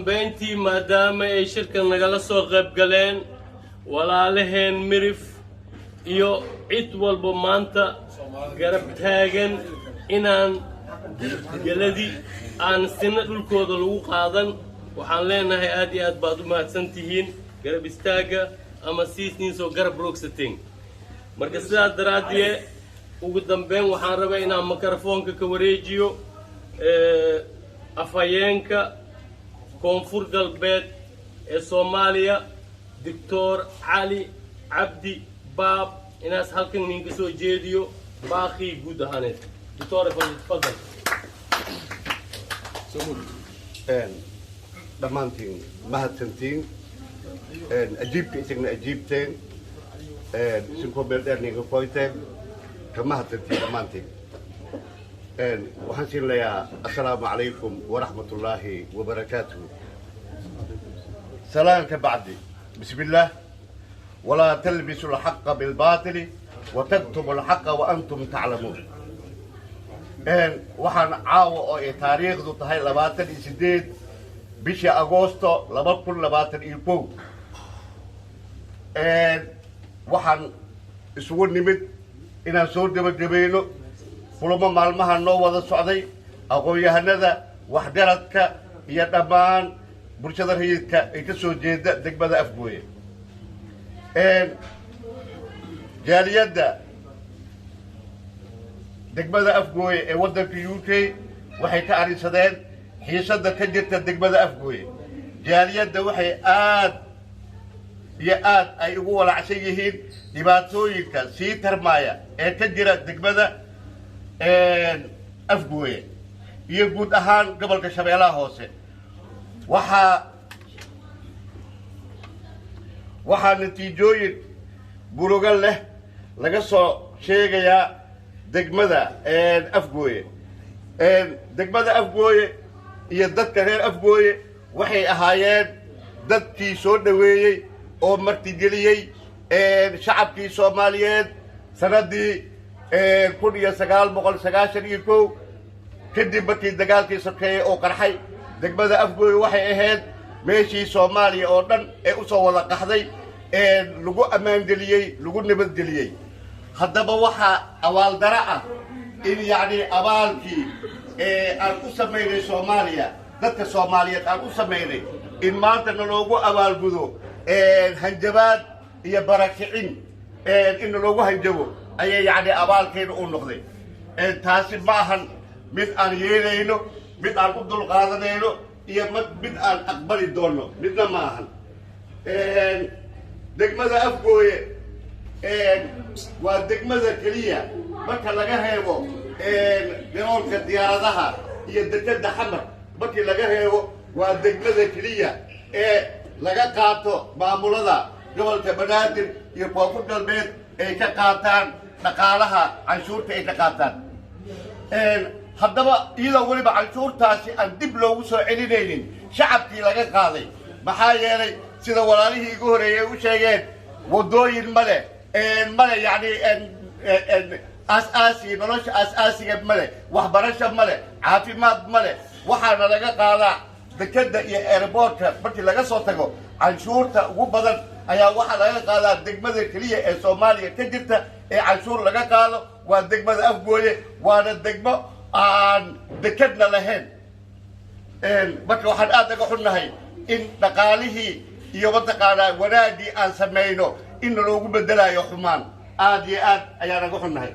Dambeyntii, maadaama ay shirka nagala soo qayb galeen walaalaheen Mirif iyo cid walba maanta garab taagan inaan geladi aan sina dhulkooda lagu qaadan, waxaan leenahay aad iyo aad baad u mahadsan tihiin garab istaagga ama siisniinsoo garab roogsateen. Marka sidaas daraaddiye, ugu dambeyn waxaan rabaa inaan mikrofoonka ka wareejiyo afhayeenka Koonfur Galbeed ee Soomaaliya, Doctor Cali Cabdi Baab, inaas halkan ninka soo jeediyo baaqii guud ahaaneed. Doctor, tafadal. Dhammaantiin mahadsantiin ajiibka isagna ajiibteen, isinkoo meel dheer ninka koyteen, ka mahadsantiin dhammaantiin. Waxaan siin layaa assalaamu calaykum waraxmatullaahi wabarakaatuhu. Salaan ka bacdi, bismillaah: walaa talbisu alxaqa bilbaatili wataktumu alxaqa wa antum taclamuun. Waxaan caawa oo ay taariikhdu tahay 28 bishii Agoosto 2021, waxaan isugu nimid inaan soo gebagabayno kulamo maalmaha noo wada socday, aqoon-yahanada, waxgaradka iyo dhammaan bulshada rayidka ay ka soo jeeda degmada Afgooye. Jaaliyadda degmada Afgooye ee waddanka UK waxay ka arrinsadeen xiisadda ka jirta degmada Afgooye. Jaaliyadda waxay aad iyo aad ay ugu walacsan yihiin dhibaatooyinka sii tarmaaya ee ka jira degmada Afgooye iyo guud ahaan gobolka Shabeellaha Hoose. Waxaa natiijooyin murugo leh laga soo sheegayaa degmada Afgooye. Degmada Afgooye iyo dadka reer Afgooye waxay ahaayeen dadkii soo dhoweeyey oo martigeliyey shacabkii Soomaaliyeed sanadii 1991, kadib markii dagaalkii sokeeyey oo qarxay. Degmada Afgooye waxay ahayd meeshii Soomaaliya oo dhan ee usoo wada qaxday ee lagu ammaangeliyey, lagu nabadgeliyey. Haddaba waxaa abaaldara ah in yacni abaalkii aan u samaynay Soomaaliya, dadka Soomaaliyeed aan u samaynay, in maanta naloogu abaalgudo hanjabaad iyo barakicin. In naloogu hanjabo ayay yacni abaalkeena u noqday. Taasi ma ahan mid aan yeelayno, mid aan u dulqaadanayno iyo mid aan aqbali doonno midna ma ahan. Degmada Afgooye waa degmada keliya, marka laga reebo garoonka diyaaradaha iyo dekeda Xamar markii laga reebo, waa degmada keliya ee laga qaato maamulada gobolka Banaadir iyo Koonfur Galbeed ay ka qaataan dhaqaalaha canshuurta ay ka qaataan. Haddaba iyadoo weliba canshuurtaasi aan dib loogu soo celinaynin shacabkii laga qaaday, maxaa yeelay, sida walaalihii igu horreeyay u sheegeen, waddooyin male, male yacni aas-aasiga nolosha aas-aasiga male, waxbarasho male, caafimaad male. Waxaana laga qaadaa dekeda iyo airportka markii laga soo tago, canshuurta ugu badan ayaa waxaa laga qaadaa degmada keliya ee Soomaaliya ka jirta ee canshuur laga qaado waa degmada Afgooye, waana degmo aan dekedna lahayn. Marka waxaan aad uga xunnahay in dhaqaalihii iyo mataqaanaa wanaaggii aan samayno in naloogu bedelayo xumaan. Aad iyo aad ayaan uga xunnahay.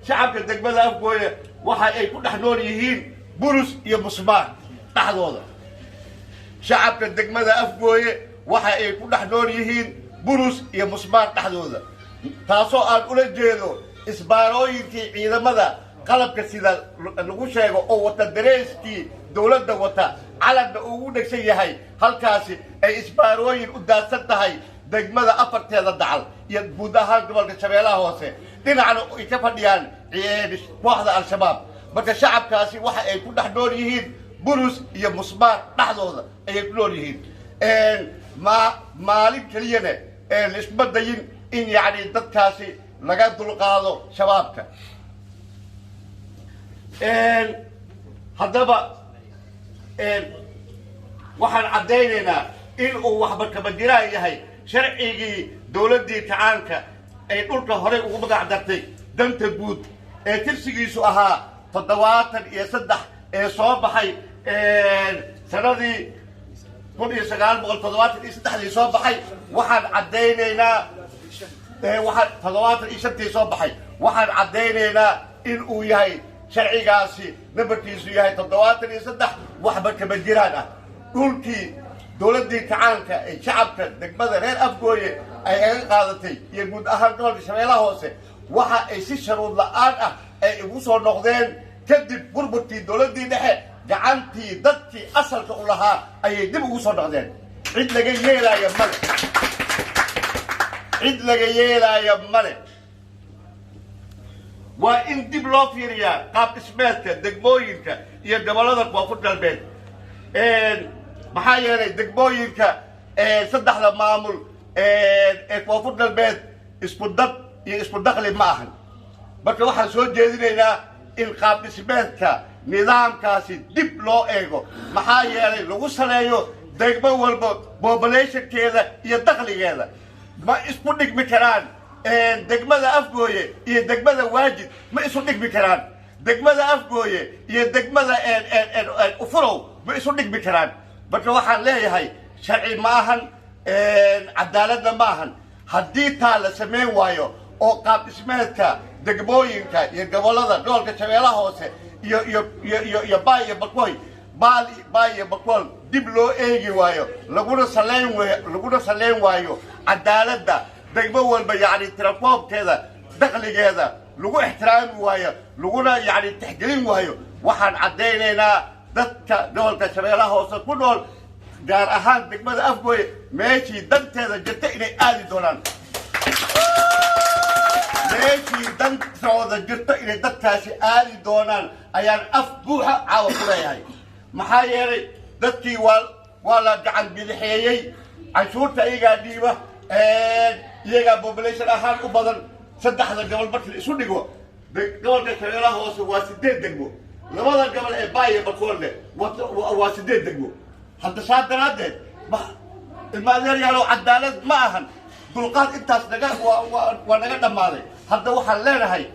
Shacabka degmada Afgooye waxa ay ku dhex nool yihiin burus iyo musmaar dhexdooda. Shacabka degmada Afgooye waxa ay ku dhex nool yihiin burus iyo musmaar dhexdooda, taasoo aan ula jeedo isbaarooyinkii ciidamada qalabka sida lagu sheego oo wata dareeskii dowladda wata, calanna ugu dhegsan yahay, halkaasi ay isbaarooyin u daadsan tahay degmada afarteeda dacal iyo guud ahaan gobolka Shabeellaha Hoose, dhinacna ay ka fadhiyaan kooxda Al-Shabaab. Marka shacabkaasi waxa ay ku dhex nool yihiin burus iyo musmaar dhexdooda ayay ku nool yihiin. Ma maalin keliyana laisma dayin in yacni dadkaasi laga dulqaado Shabaabka. Haddaba Waxaan caddaynaynaa in uu waxba kama jiraan yahay sharcigii dowladdii kacaanka ay dhulka horey ugu magac dartay danta guud ee tirsigiisu ahaa 73 ee soo baxay sanadii 1973-dii soo baxay. Waxaan caddaynaynaa, waxaan 75-tii soo baxay, waxaan caddaynaynaa in uu yahay sharcigaasi nambarkiisu yahay 73 waxba kama jiraan ah. Dhulkii dowladdii kacaanka ee shacabka degmada reer Afgooye ay aga qaadatay iyo guud ahaan gobolka Shabeellaha Hoose waxa ay si sharuud la'aan ah ay igu soo noqdeen kadib burburkii dowladdii dhexe. Gacantii dadkii asalka u lahaa ayay dib ugu soo noqdeen. Cid laga yeelaayo male, cid laga yeelaayo male. Waa in dib loo fiiriyaa qaab dhismeedka degmooyinka iyo gobollada Koonfur Galbeed. Maxaa yeelay, degmooyinka saddexda maamul ee Koonfur Galbeed isku dad iyo isku dakli ma ahan. Marka waxaan soo jeedinaynaa in qaab dhismeedka nidaamkaasi dib loo eego, maxaa yeelay lagu saleeyo degmo walba populationkeeda iyo dakhligeeda. Ma isku dhigmi karaan degmada Afgooye iyo degmada Waajid, ma isu dhigmi karaan degmada Afgooye iyo degmada Ufurow, ma isu dhigmi karaan. Marka waxaan leeyahay, sharci ma ahan, cadaaladna ma ahan. Haddii taa la samayn waayo oo qaab dhismeedka degmooyinka iyo gobollada gobolka Shabeellaha Hoose iyo iyo iyo iyo iyo Baay iyo Bakoy, Baal, Baay iyo Bakool dib loo eegi waayo, laguna saleyn waayo cadaaladda, degmo walba yacni tirakoobkeeda, dakhligeeda lagu ixtiraami waayo, laguna yacni tixgelin waayo, waxaan caddaynaynaa dadka gobolka Shabeellaha Hoose ku nool, gaar ahaan degmada Afgooye, meeshii danteeda jirta inay aadi doonaan. Meeshii dantooda jirto inay dadkaasi aadi doonaan ayaan af buuxa caawa ku leeyahay. Maxaa yeelay, dadkii waa la gacan bidixeeyey. Canshuurta iyagaa dhiiba, iyagaa population ahaan u badan. Saddexda gobol marka la isu dhigo, gobolka Shabeellaha Hoose waa sideed degmo, labada gobol ee Baay iyo Bakoolne waa sideed degmo. Hadda saa daraaddeed, ilma adeeryaalow, cadaalad ma ahan. Dulqaad intaas naga waa naga dhammaaday. Hadda waxaan leenahay,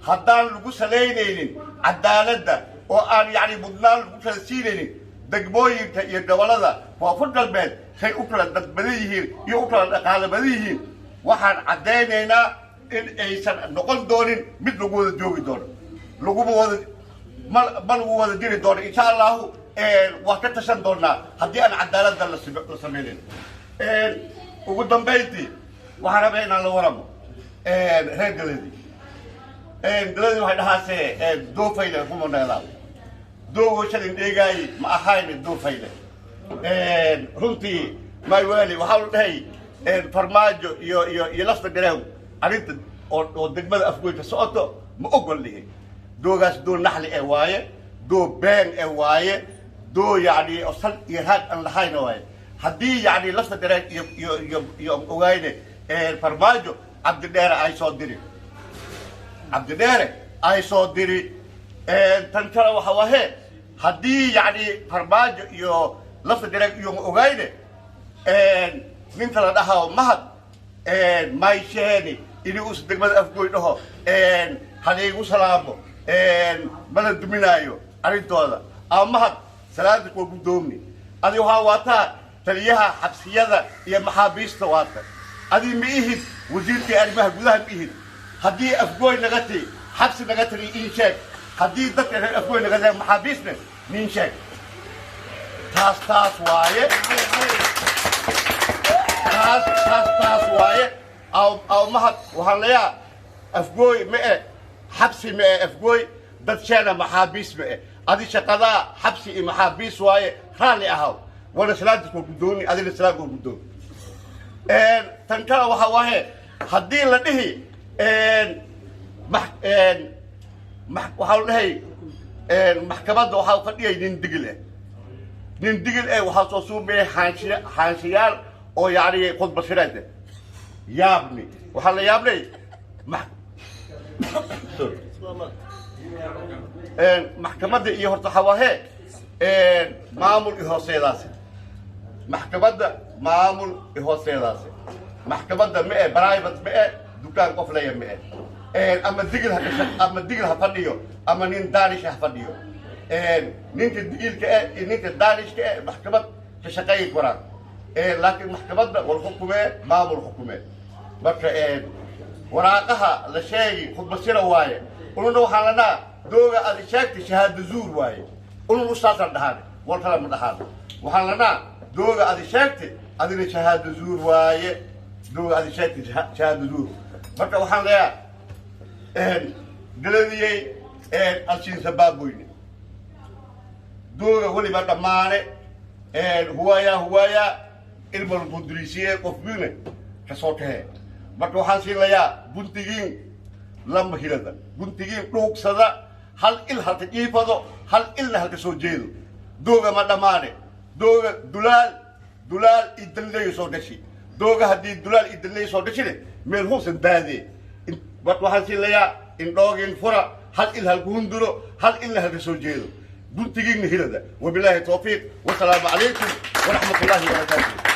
haddaan lagu salaynaynin cadaaladda oo aan yacni mudnaan lagu kala siinaynin degmooyinka iyo gobollada Koonfur Galbeed say u kala dad badan yihiin iyo u kala dhaqaalo badan yihiin, waxaan caddaynaynaa in aysan noqon doonin mid lagu wada joogi doono, laguma wada ma lagu wada jiri doono. Insha Allahu waan ka tashan doonaa haddii aan cadaaladda la samaynin. Ugu dambayntii, waxaan rabaa inaan la waramo reer Galadi. Galadi waxay dhahaase doofayle rumoneedaa doogo shalin dheegaayi ma ahayne doofayle. Runtii maywaali waxaa la dhahay Farmaajo iyo Lafta Gareew arrinta oo degmada Afgoy ka socoto ma ogol lihi. Doogaas doo naxli ee waaye, doo been ee waaye, doo yacni oo sal iyo raad aan lahayna waaye. Haddii yacni Lafta Gareew iyo ogayne Farmaajo, Cabdidheere ay soo diri, Cabdidheere ay soo diri. Tan kale waxa wahe, haddii yacni Farmaajo iyo Lafta Gareew iyo ogayne ninka la dhahaw Mahad maysheeni inii uusa degmada Afgooy dhaho halaygu salaamo, mana duminaayo arrintooda. Ama Mahad salaada kuwa guddoomni, adi waxaa waataa taliyaha xabsiyada iyo maxaabiista waata. Adi ma ihid wasiirkii arrimaha gudaha, ma ihid. Haddii Afgooy naga ti xabsi naga tiri iin sheeg, haddii dadka reer Afgooy naga tiri maxaabiisna niin sheeg. Taas waaye, taas waaye. Aw Mahad waxaan leeyaha, Afgooy ma e xabsi, ma e Afgooy dad sheena maxaabiis ma e. Adi shaqadaa xabsi iyo maxaabiis waaye, raalli ahaw. Wana salaadis waa guddoomi, adina salaad waa guddoomi. Tan kale waxa waaye, haddii la dhihi waxaa la dhahay maxkamadda waxaa fadhiyay nin digil eh, nin digil eh waxaa soo suubayay xaanshiyaal oo yacni khudbashireed eh. Yaabni, waxaa la yaabnay maxkamadda iyo horta waxaa waahee Maamul i hooseedaasi maxkamadda, maamul i hooseedaasi maxkamadda ma e private, ma e dukaan qof leeya ma e. Ama Digil ha kasha, ama Digil ha fadhiyo, ama nin Daanish ha fadhiyo. Ninka Digilka eh iyo ninka Daanishka eh maxkamad ka shaqeeyi karaan, laakiin maxkamadda wal xukumee, maamul xukumee. Marka waraaqaha la sheegi khudbasira waaye. Ununa waxaan lanaa dooga aad sheegtay shahaado zuur waaye. Unun usaasaan dhahaan, wal kale ma dhahaan. Waxaan lanaa dooga aad sheegtay adina shahaado zuur waaye, dooga aad sheegtay shahaado zuur. Marka waxaan leeyahay galadiyey alshiinsa baaboyne, dooga weliba dhammaane huwaaya huwaaya ilmal bundrisiye qof wiine kasoo kahee. Marka waxaan siinayaa guntigiin lama hilada, guntigiin dhuugsada, hal il halka jiifado, hal ilna halka soo jeedo. Dooga ma dhammaane, dooga dulaal dulaal iyo danleeyo soo gashi. Dooga haddii dulaal iyo danleeyo soo gashine meel huusan daadee. Marka waxaan siinayaa indhoogin fura, hal il halku hunduro, hal ilna halka soo jeedo, guntigiinna hilada. Wabilaahi tawfiiq, wasalaamu calaykum waraxmat ullaahi wabarakaatuh.